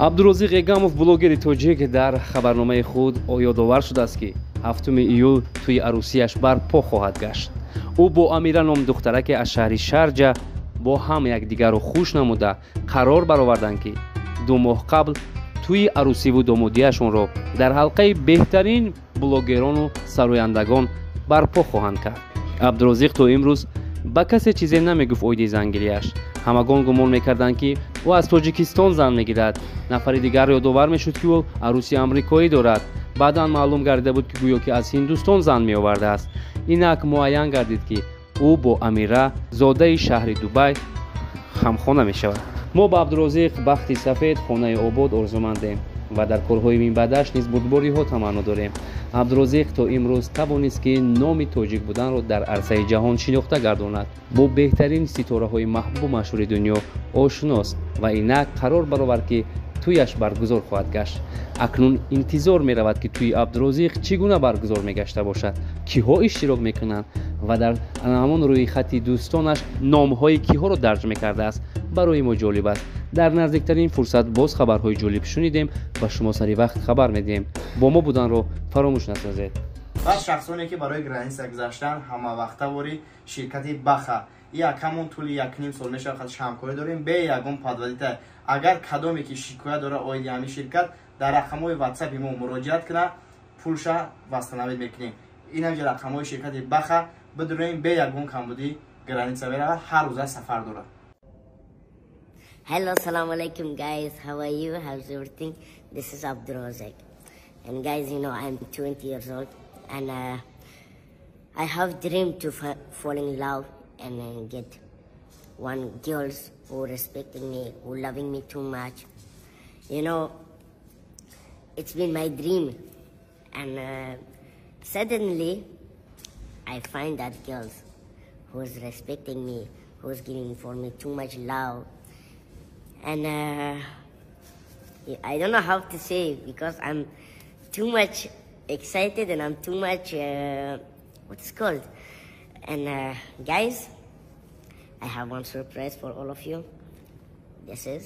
Абдурозиқ Эгамов, блогери тоҷик, дар хабарномаи худ ёдовар шудааст, ки 7 июл тӯи арӯсияш барпо хоҳад гашт. Ӯ бо Амира ном духтараке аз шаҳри Шарҷа бо ҳам якдигарро хуш намуда, қарор бароварданд, ки 2 моҳ қабл тӯи арӯсиву домодияшонро дар ҳалқаи беҳтарин блогерону сарояндагон барпо хоҳанд кард. Абдурозиқ то имрӯз ба касе чизе намегуфт оиди зангирияш. Ҳамагон гумон мекарданд, ки ӯ аз Тоҷикистон зан мегирад. Нафари дигар ёдовар мешуд, ки ӯ арӯси амрикоӣ дорад. Баъдан маълум гардида буд, ки гӯё ки аз Ҳиндустон зан меовардааст. Инак муайян гардид, ки ӯ бо Амира, зодаи шаҳри Дубай, ҳамхона мешавад. Мо ба Абдурозиқ бахти сафед, хонаи обод орзумандем ва дар корҳои минбаъдаш низ бурдбориҳо таманно дорем. Абдурозиқ то имрӯз тавонист, ки номи тоҷик буданро дар арсаи ҷаҳон шинохта гардонад. Бо беҳтарин ситораҳои маҳбубу машҳури дунё ошност ва инак қарор баровард, ки тӯяш баргузор хоҳад гашт. Акнун интизор меравад, ки тӯи Абдурозиқ чӣ гуна баргузор мегашта бошад, киҳо иштирок мекунанд ва дар ҳамон рӯи хати дӯстонаш номҳои киҳоро дарҷ мекардааст. Барои мо ҷолиб аст. Дар наздиктарин фурсат боз хабарҳои ҷолиб шунидем ва шумо сари вақт хабар медиҳем. Бо мо буданро фаромӯш насозед. Ва шахсоне, ки барои граница гузаштан ҳамавақтавори ширкати Баха як ҳамон тӯли 1,5 сол мешавад, хатиш ҳамкорӣ дорем, бе ягон подводить. Агар кадоме ки шикоят дора оиди ҳамин ширкат, дар рақамҳои ватсапи мо муроҷиат кунад, пулша восстановить мекунем. Инамҷа рақамҳои ширкати Баха бидурем, бе ягон камбудӣ граница меравад, ҳар рӯза сафар дорад. Hello, assalamu alaikum guys. How are you? How's everything? This is Abdurozek. And guys, I'm 20 years old and I have dreamed to fall in love and get one girls who respecting me, who loving me too much. It's been my dream. And suddenly I find that girls who's respecting me, who's giving for me too much love. And I don't know how to say because I'm too much excited and I'm too much, what's it called? And guys, I have one surprise for all of you. This is...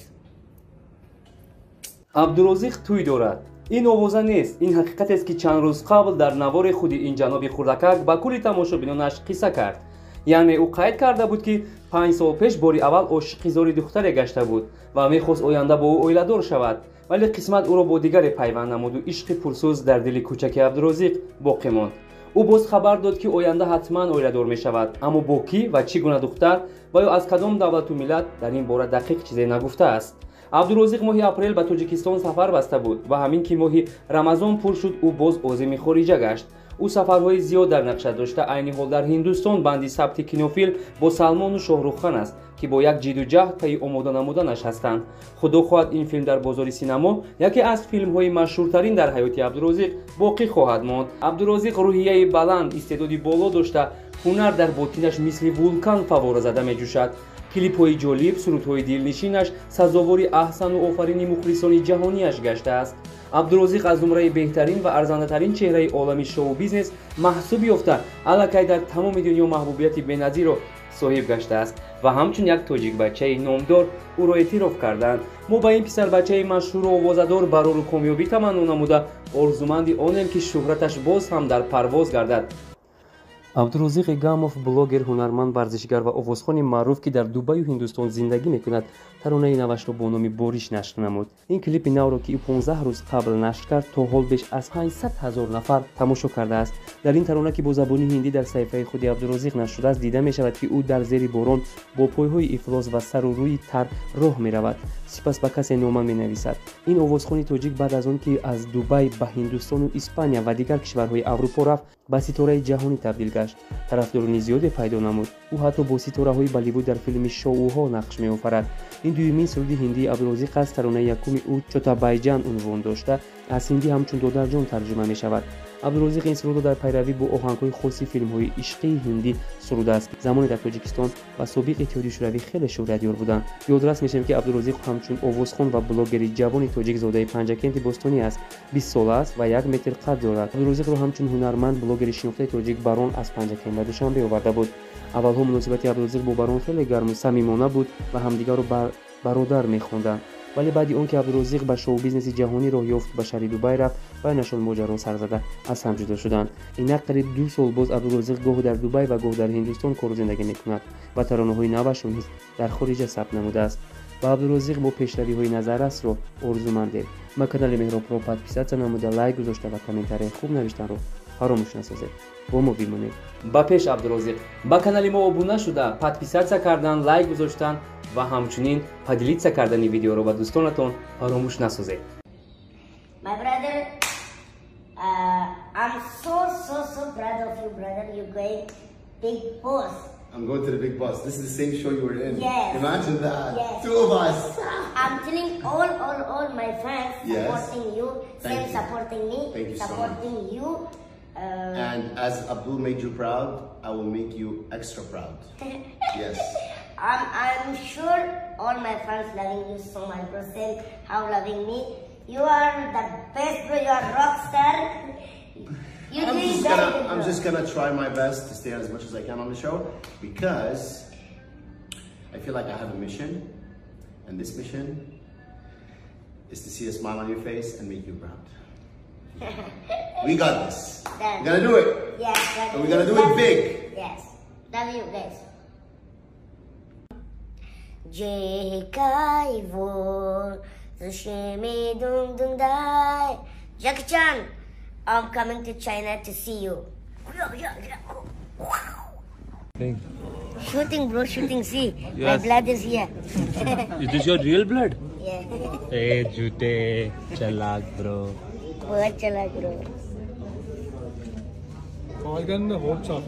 Абдурозиқ тӯй дорад. Ин овоза нест, ин ҳақиқатест, ки чанд рӯз қабл дар навори худи ин ҷаноби хурдакак ба кулли тамошобинонаш қисса кард. Яъне ӯ қайд карда буд, ки 5 сол пеш бори аввал ошиқи зори духтаре гашта буд ва мехост оянда бо ӯ оиладор шавад, вале қисмат ӯро бо дигаре пайванд намуду ишқи пурсӯз дар дили кӯчаки Абдурозиқ боқӣ монд. Ӯ боз хабар дод, ки оянда ҳатман оиладор мешавад, аммо бо кӣ ва чӣ гуна духтар ва ё аз кадом давлату миллат, дар ин бора дақиқ чизе нагуфтааст. Абдурозиқ моҳи апрел ба Тоҷикистон сафар баста буд ва ҳамин ки моҳи Рамазон пур шуд, ӯ боз озими хориҷа гашт. Ӯ сафарҳои зиёд дар нақша дошта, айни ҳол дар Ҳиндустон банди сабти кинофилм бо Салмону Шоҳруххан аст, ки бо як ҷиду ҷаҳд пайи омода намуданаш ҳастанд. Худо хоҳад, ин филм дар бозори синамо яке аз филмҳои машҳуртарин дар ҳаёти Абдурозиқ боқӣ хоҳад монд. Абдурозиқ рӯҳияи баланд, истеъдоди боло дошта, ҳунар дар ботинаш мисли вулкан фаввора зада меҷӯшад. Клипҳои ҷолиб, сурудҳои дилнишинаш сазовори аҳсану офарини мухлисони ҷаҳонияш гаштааст. Абдурозиқ аз зумраи беҳтарин ва арзандатарин чеҳраи олами шоу-бизнес маҳсуб ёфта, аллакай дар тамоми дунё маҳбубияти беназирро соҳиб гаштааст ва ҳамчун як тоҷикбачаи номдор ӯро эътироф карданд. Мо ба ин писарбачаи машҳуру овозадор барору комёбӣ таманно намуда, орзуманди онем, ки шӯҳраташ боз ҳам дар парвоз гардад. Абдурозиқ Эгамов, блогер, ҳунарманд, варзишгар ва овозхони маъруф, ки дар Дубаю Ҳиндустон зиндагӣ мекунад, таронаи навашро бо номи «Бориш» нашр намуд. Ин клипи навро, ки ӯ 15 рӯз қабл нашр кард, то ҳол беш аз 500 ҳазор нафар тамошо кардааст. Дар ин тарона, ки бо забони ҳиндӣ дар саҳифаи худи Абдурозиқ нашр шудааст, дида мешавад, ки ӯ дар зери борон бо пойҳои ифлос ва сару рӯи тар роҳ меравад, сипас ба касе нома менависад. Ин овозхони тоҷик баъд аз он ки аз Дубай ба Ҳиндустону Испания ва дигар кишварҳои Аврупо рафт, ба ситораи ҷаҳонӣ табдил гашт, тарафдорони зиёде пайдо намуд. Ӯ ҳатто бо ситораҳои Болливуд дар филми шоуҳо нақш меофарад. Ин дуюмин суруди ҳиндии Абдурозиқ аст. Таронаи якуми ӯ «Чота Байҷан» унвон дошта, аз ҳиндӣ ҳамчун «Додарҷон» тарҷума мешавад. Абдурозиқ ин сурудро дар пайравӣ бо оҳангҳои хоси филмҳои ишқии ҳиндӣ сурудааст, ки замоне дар Тоҷикистон ва собиқ Иттиҳоди Шӯравӣ хеле шӯҳратёр буданд. Ёдрас мешавем, ки Абдурозиқ ҳамчун овозхон ва блогери ҷавони тоҷик зодаи Панҷакенти бостонӣ аст, 20 сола аст ва 1 метр қад дорад. Абдурозиқро ҳамчун ҳунарманд блогери шинохтаи тоҷик Барон аз Панҷакент ба Душанбе оварда буд. Аввалҳо муносибати Абдурозиқ бо Барон хеле гарму самимона буд ва ҳамдигарро бародар мехонданд. Вале баъди он ки Абдурозиқ ба шоу-бизнеси ҷаҳонӣ роҳ ёфт, ба шаҳри Дубай рафт, байнашон моҷаро сар зада, аз ҳам ҷудо шуданд. Инак қариб 2 сол боз Абдурозиқ гоҳ дар Дубай ва гоҳ дар Ҳиндустон кору зиндагӣ мекунад ва таронаҳои навашро низ дар хориҷа сабт намудааст. Ба Абдурозиқ бо пешравиҳои назаррасро орзумандем. Ба канали Меҳробро подписаться намуда, лайк гузошта ва комментарияи хуб навиштанро фаромӯш насозед. Бо мо бимонед. Ба пеш, Абдурозиқ! Ба канали мо обуна шуда, подписаться кардан, лайк гузоштан ва ҳамчунин поделиться кардани видеоро ба дӯстонатон фаромӯш насозед. My brother, I'm so so so proud of you, brother. You're going Big Boss. I'm going to the Big Boss. This is the same show you were in. Yes. Imagine that. Yes. Two of us. I'm telling all my fans supporting you, Thank same you. Supporting me, Thank you so much. Supporting you. And as Abdul made you proud, I will make you extra proud. Yes. I'm sure all my fans loving you so much, bro. Same how loving me. You are the best, bro. You are rock star. You I'm doing just very gonna, good, I'm bro. Just gonna try my best to stay as much as I can on the show because I feel like I have a mission, and this mission is to see a smile on your face and make you proud. We got this. Done. We're gonna do it. Yes, And we're gonna do it big. Yes. Love you guys. J dung dung dai. Jackie Chan, I'm coming to China to see you. Shooting, bro, shooting. See, my Yes. blood is here. Is this your real blood? Yeah. Hey, jute, chalak, bro. बहुत चला, bro. Call the hopes up.